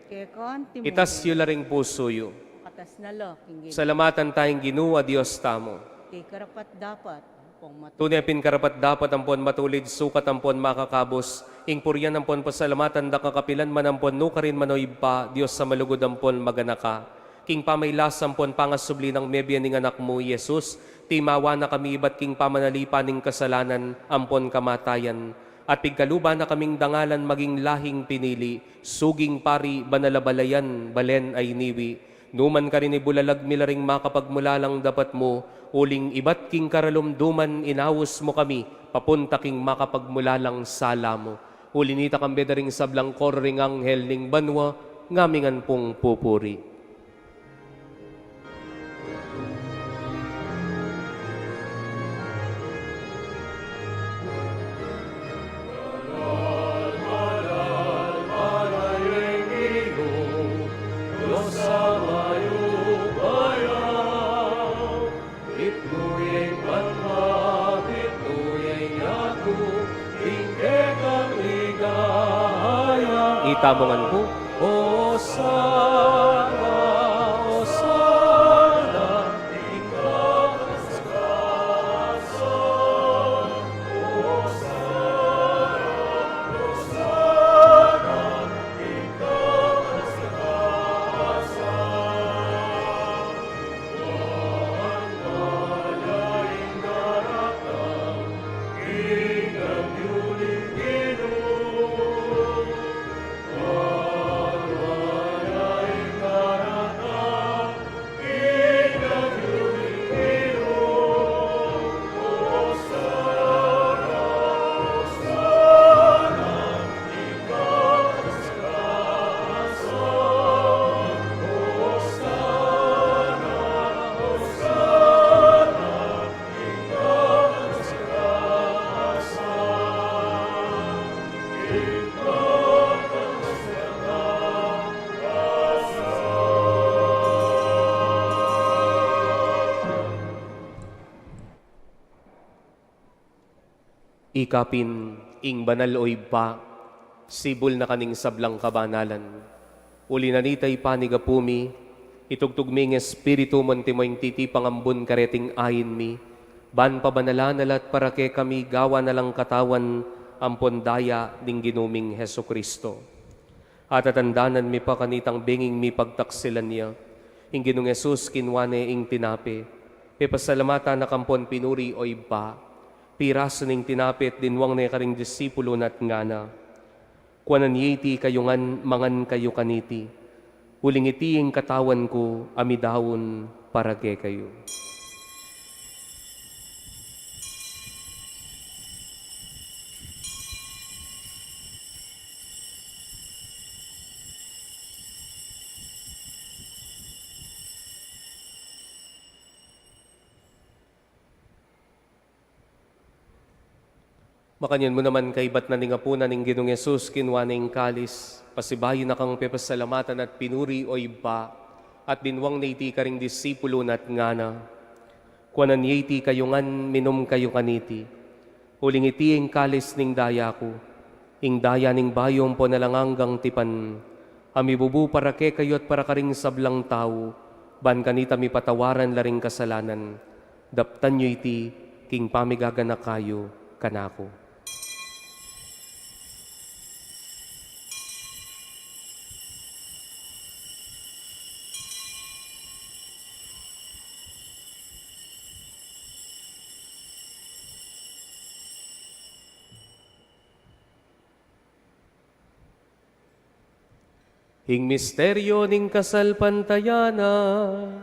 Keka mu rin. Itas yu la ring pusu yu. Katas na la king Ginu. Salamatan taya ing Ginu a Dios tamu. Iti karapat-dapat. Tune pin karapat-dapat ampon matulid, sukat ampon makakabus, ing purian ampon pasalamatan da ka kapilan man ampon nukarin man, o Ibpa, Dios a malugud ampon maganaka. King pamailas ampon pangasubli nang mebie ning Anak mu, Jesus, timawa na kami ibat king pamanalipan ning kasalanan ampon kamatayan, at pigkaluban na kaming dangalan maging lahing pinili, suging pari, banal a balayan, balen a iniwi, nu man karin ibulalag mi la ring makapagmulalang dapat mu, uling ibat king karalumduman inaus mu kami, papunta king makapagmulalang sala mu. Uli nita kambe da ring sablang koro ring anghel ning banua, ngamingan pung pupuri. Ita mu ngan pu. Ika pin, ing banal, o Ibpa, sibul na ka ning sablang kabanalan. Uli na nita, ipanigapu mi, itugtug mi ing Espiritu mu antimo ing titipang ambun kareting ain mi, ban pabanalan na la at para kekami gawan na lang katawan ampon daya ning Ginu ming Jesucristo. Atatandanan mi pa kanitang benging mi pagtaksilan ya, ing Ginung Jesus kinua ne ing tinape, pepasalamatan na ka ampon pinuri, o Ibpa, pirasu ne ing tinape at dinwang ne karing disipulu na at ngana: Kuanan ye iti kayu ngan, mangan kayu kaniti, uling iti ing katawan ku a midaun para kekayu. Makanyan mu naman, kaibat na ning apunan, ing Ginung Jesus kinua ne ing kalis, pasibayu na kang pepasalamatan at pinuri, o Ibpa, at dinwang ne iti karing disipulu na at ngana: Kuanan ye iti kayu ngan, minum kayu kaniti, uling iti ing kalis ning daya ku, ing daya ning bayu ampon alang anggang tipan, a mibubu para kekayu at para karing sablang tau, ban kanita mipatawaran la ring kasalanan. Daptan yu iti king pamigaganaka yu kanaku. Ing misteryu ning kasalpantayanan.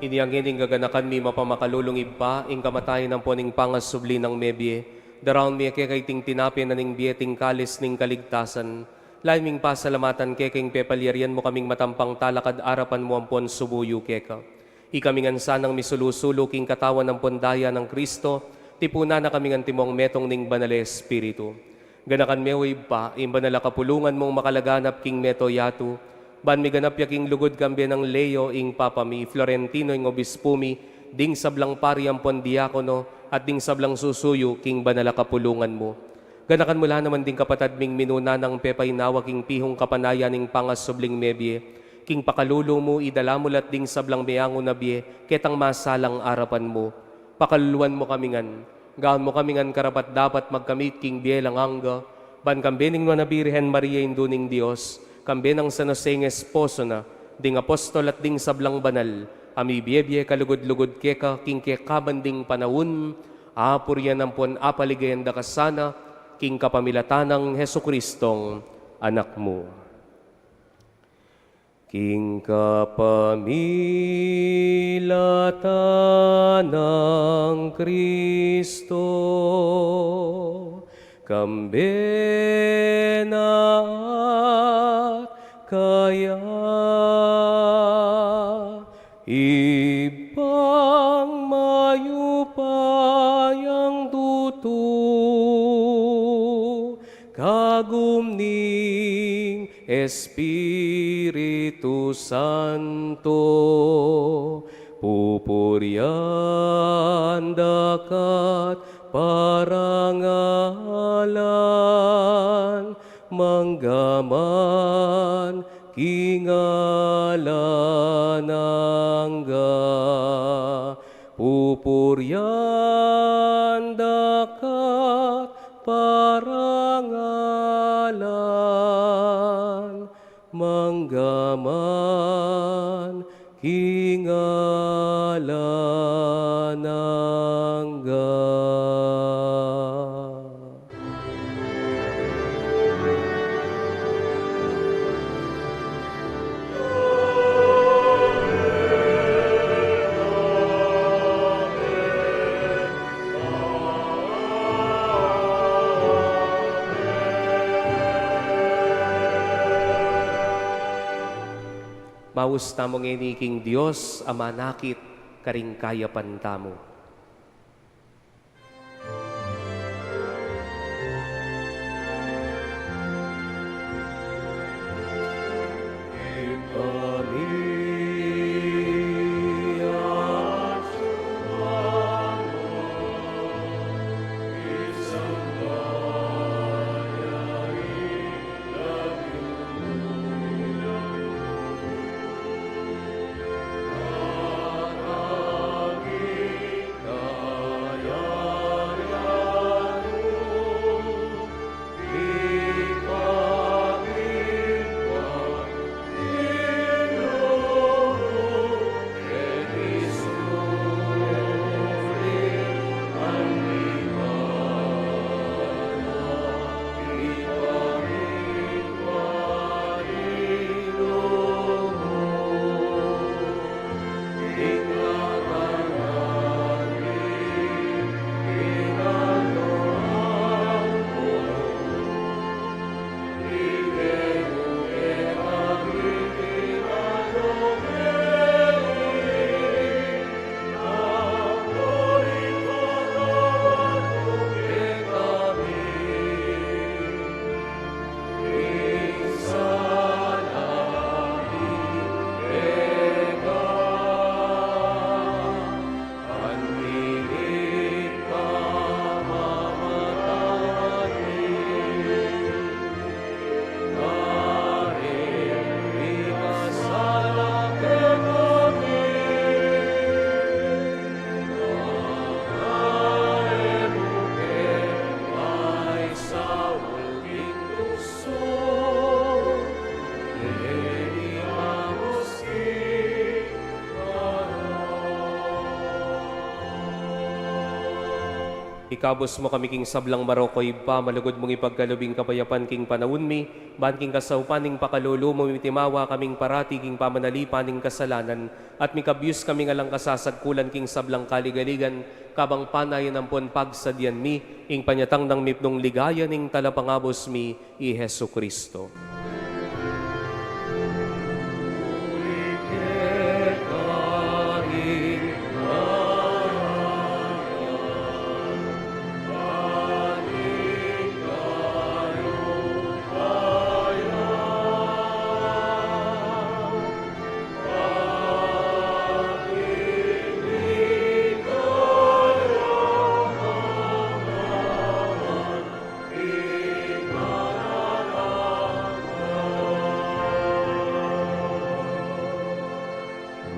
Inya ngeni king gaganakan mi mapamakalulung Ibpa, ing kamatayan ampon ing pangasubli nang mebie, daraun mi keka iting tinape na ning bie at ing kalis ning kaligtasan. Lalu ming pasalamatan keka ing pepalyarian mu kaming matampang talakad arapan mu ampon subuyu keka. Ikami ngan sanang misulu-sulu king katawan ampon daya nang Kristo, tipunan na kami ngan timong metung ning Banal a Espiritu. Ganakan me, o Ibpa, ing banal a kapulungan mung makalaganap king mabilug a yatu, ban miganap ya king lugud kambe nang Leo ing Papa mi, Florentino ing Obispu mi, ding sablang pari ampon diakono, at ding sablang susuyu king banal a kapulungan mu. Ganakan mu la naman ding kapatad ming minuna nang pepainawa king pihung kapanayan ning pangasubling mebie, king pakalulu mu idala mu la at ding sablang meangu na bie, ketang masalang arapan mu. Pakaluluan mu kami ngan, gawan mu kami ngan karapat-dapat magkamit king bie alang angga, ban kambe ning Nuan a Birhen Maria, Indu ning Dios, kambe nang San Jose ing esposo na, ding apostol at ding sablang banal, a mibie-bie kalugud-lugud keka king kekaban ding panaun, apurian ampon apaligayan da ka sana, king kapamilatan nang Jesucristong Anak mu. King kapamilatan nang Kristo, kambe na at kaya, Ibpang mayupayang tutu, kagum ning Espiritu Santo, pupurian da ka't parangalan, mangga man king alang angga. Pupurian da ka't parangalan, mangga man king alang angga. Maus tamu ngeni king Dios a manakit karing kayapan tamu. Ikabus mu kami king sablang marok, o Ibpa, malugud mung ipagkalub ing kapayapan king panaun mi, ban king kasaupan ning pakalulu mu, mitimawa kaming parati king pamanalipan ning kasalanan, at mikabyus kaming alang kasasagkulan king sablang kaligaligan, kabang panayan ampon pagsadyan mi ing panyatang nang mipnung ligaya ning Talapangabus mi, i Jesucristo.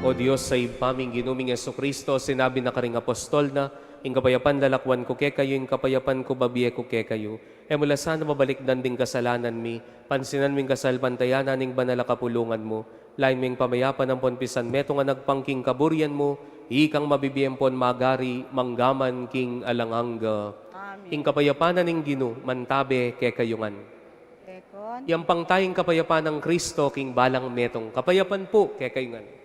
O Dios a Ibpa mi, ing Ginu ming Jesucristo, sinabi na karing apostol na, "Ing kapayapan lalakwan ku kekayu, ing kapayapan ku babie ku kekayu." E mu la sana mabalikdan ding kasalanan mi, pansinan mu ing kasalpantayanan ning banal a kapulungan mu, lain mu ing pamayapan ampon pisanmetung a nagpang king kaburian mu, ikang mabibie ampon magari mangga man king alang angga. Amen. Ing kapayapan na ning Ginu mantabe kekayu ngan. Kekon. Yampang taya ing kapayapan nang Kristo king balang metung. Kapayapan pu kekayu ngan.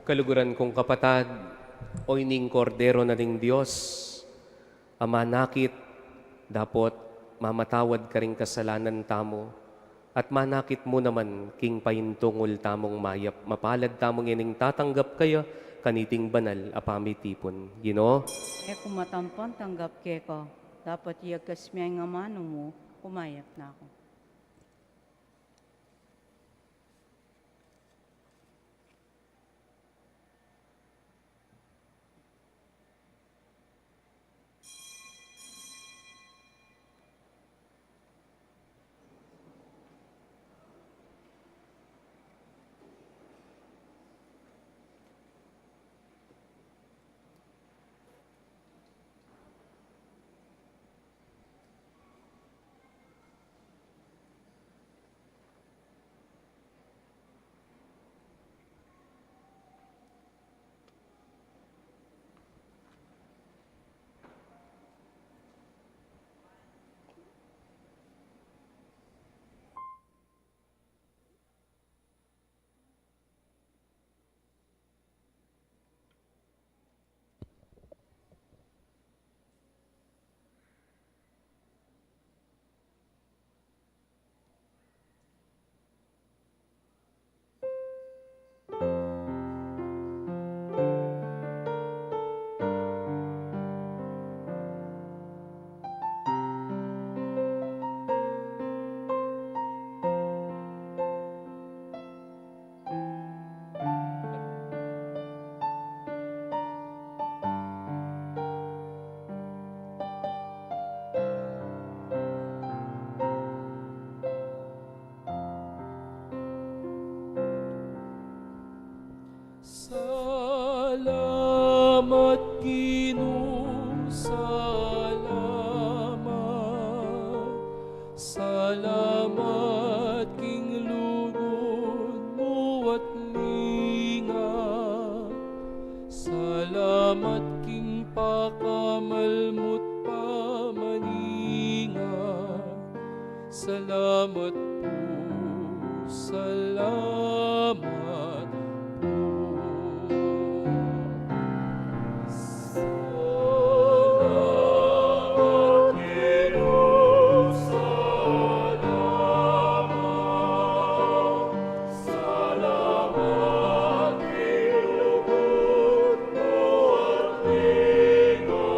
Kaluguran kung kapatad, o ining Kordero na ning Dios, a manakit dapot mamatawad karing kasalanan tamu, at manakit mu naman king paintungul tamung mayap. Mapalad tamu ngening tatanggap kaya kaniting banal a pamitipun. Ginu, e ku matampang tanggap keka, dapot iyagkas me ing amanu mu, kumayap na ku. Malmut pamaninga. Salamat pu, salamat pu. Salamat pu, salamat. Salamat king lugud mu at tinga.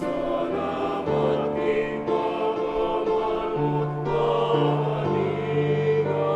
Salamat king pamamalmut pamaninga.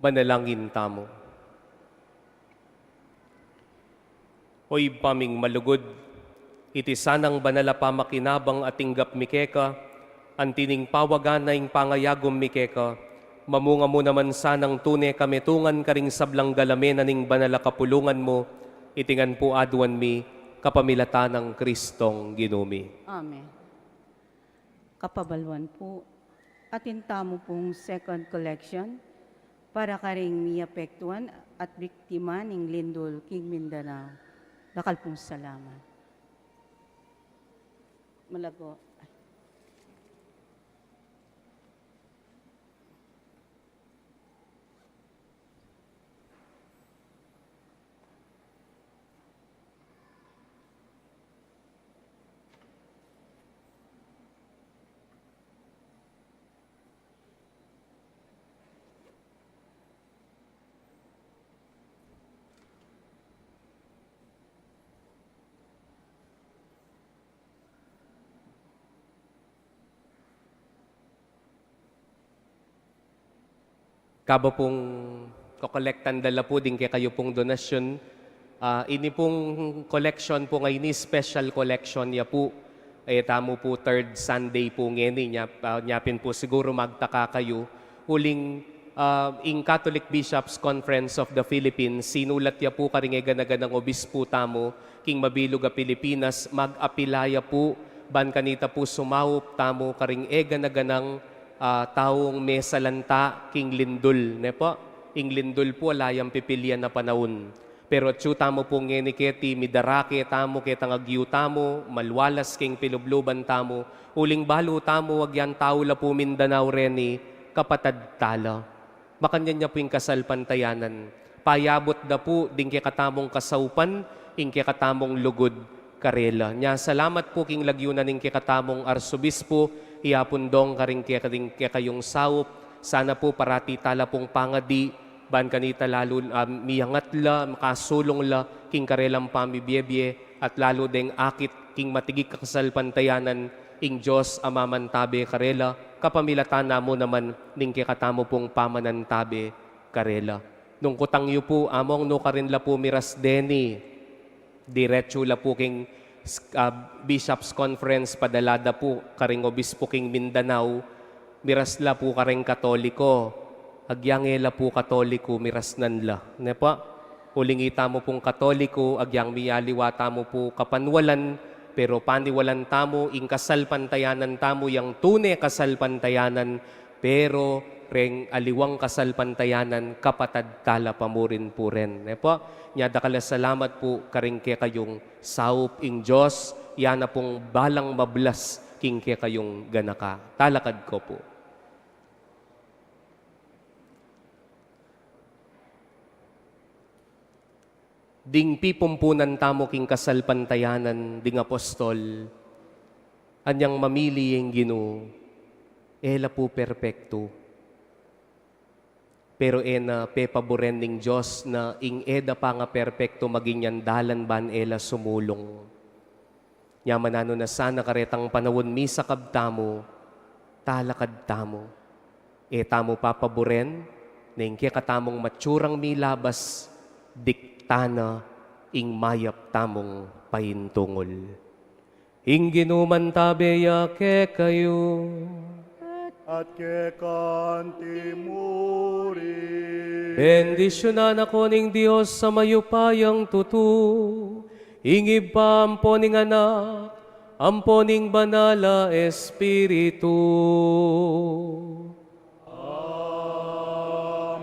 Manalangin tamu. O Ibpa ming malugud, iti sanang banal a pamakinabang a tinggap mi keka, anti ning pawagan na ing pangayagum mi keka, mamunga mu naman sanang tune kametungan karing sablang galamen na ning banal a kapulungan mu, iti ngan pu aduan mi, kapamilatan nang Kristong Ginu mi. Amen. Kapabaluan pu, atin tamu pung second collection para karing miapektuan at biktima ning lindul king Mindanao. Dakal pung salamat. Malago. Kaba pung kokolektan da la pu ding kekayu pung donasyun, ah, ini pung collection pu ngeni, special collection ya pu. E tamu pu third Sunday pu ngeni, nya, ah, nya pin pu siguru magtaka kayu. Uling, ah, ing Catholic Bishops' Conference of the Philippines, sinulat ya pu karing e gana-ganang obispu tamu king mabilug a Pilipinas, mag-apila ya pu, ban kanita pu sumaup tamu karing e gana-ganang, ah, taung mesalanta king lindul, ne pu? Ing lindul pu ala yang pipilian a panaun. Pero atyu tamu pu ngeni keti, midarake tamu ketang agyu tamu, malwalas king pilubluban tamu, uling balu tamu agyang tau la pu Mindanao reni, kapatad tala. Makanyan ya pu ing kasalpantayanan. Payabut da pu ding kekatamung kasaupan, ing kekatamung lugud karela. Nya salamat pu king lagyu na ning kekatamung Arsobispu, iya pung dong karing keka-, ding kekayung saup. Sana pu parati tala pung pangadi, ban kanita lalu, ah, miyangat la, makasulung la king karelang pamibiebie, at lalu deng akit king matigik a kasalpantayanan, ing Dios a mamantabe karela, kapamilatan na mu naman ning kekatamu pung pamanantabe karela. Nung kutang yu pu, among nu karin la pu miras deni, diretsu la pu king, ah, Bishops' Conference, padala da pu karing obispu king Mindanao, miras la pu karing Katoliko, agyang e la pu Katoliko, miras nan la. Ne pu? Uling itamu pung Katoliko, agyang mialiwa tamu pu kapanwalan, pero paniwalan tamu, ing kasalpantayanan tamu, yang tune kasalpantayanan, pero reng aliwang kasalpantayanan, kapatad tala pa mu rin pu ren. Ne pu? Nya dakal a salamat pu karing kekayung saup, ing Dios, ya na pung balang mablas king kekayung ganaka. Talakad ko pu. Ding pipumpunan tamu king kasalpantayanan ding apostol, anyang mamili ing Ginu, e la pu perpektu. Pero e na pepaburen ning Dios na ing e da pangaperpektu maging yang dalan ban e la sumulung. Nya mananu na sana karetang panaun misakab tamu, talakad tamu. E tamu papaburen, na ing kekatamung matsurang milabas, diktan na ing mayap tamung paintungul. Ing Ginu mantabe ya kekayu. At keka anti murin. Bendisyunan na kayu ning Dios a mayupayang tutu, ing Ibpa ampo ning Anak, ampo ning Banal a Espiritu. Amen.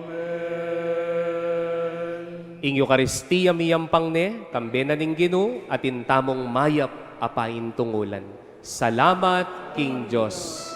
Ing Eukaristia miyampang ne, kambe na ning Ginu, atin tamung mayap a paintungulan. Salamat king Dios.